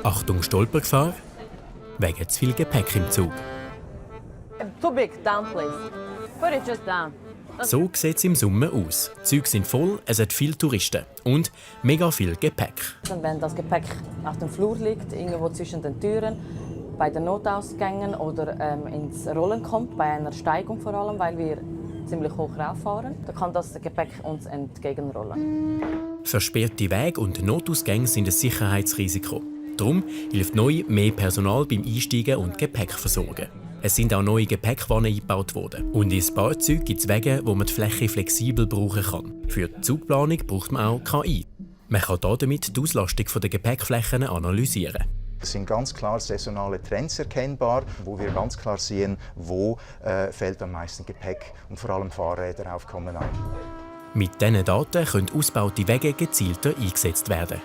Achtung Stolpergefahr, wegen zu viel Gepäck im Zug. Too big, down please. Put it just down. So sieht es im Sommer aus. Die Züge sind voll, es hat viele Touristen und mega viel Gepäck. Und wenn das Gepäck auf dem Flur liegt, irgendwo zwischen den Türen, bei den Notausgängen oder ins Rollen kommt, bei einer Steigung vor allem, weil wir ziemlich hoch rauffahren, dann kann das Gepäck uns entgegenrollen. Versperrte Wege und Notausgänge sind ein Sicherheitsrisiko. Darum hilft neu mehr Personal beim Einsteigen und Gepäckversorgen. Es sind auch neue Gepäckwannen eingebaut worden. Und in Fahrzeugen gibt es Wege, wo man die Fläche flexibel brauchen kann. Für die Zugplanung braucht man auch KI. Man kann damit die Auslastung der Gepäckflächen analysieren. Es sind ganz klar saisonale Trends erkennbar, wo wir ganz klar sehen, wo fällt am meisten Gepäck und vor allem Fahrräder aufkommen an. Mit diesen Daten können ausgebaute Wege gezielter eingesetzt werden.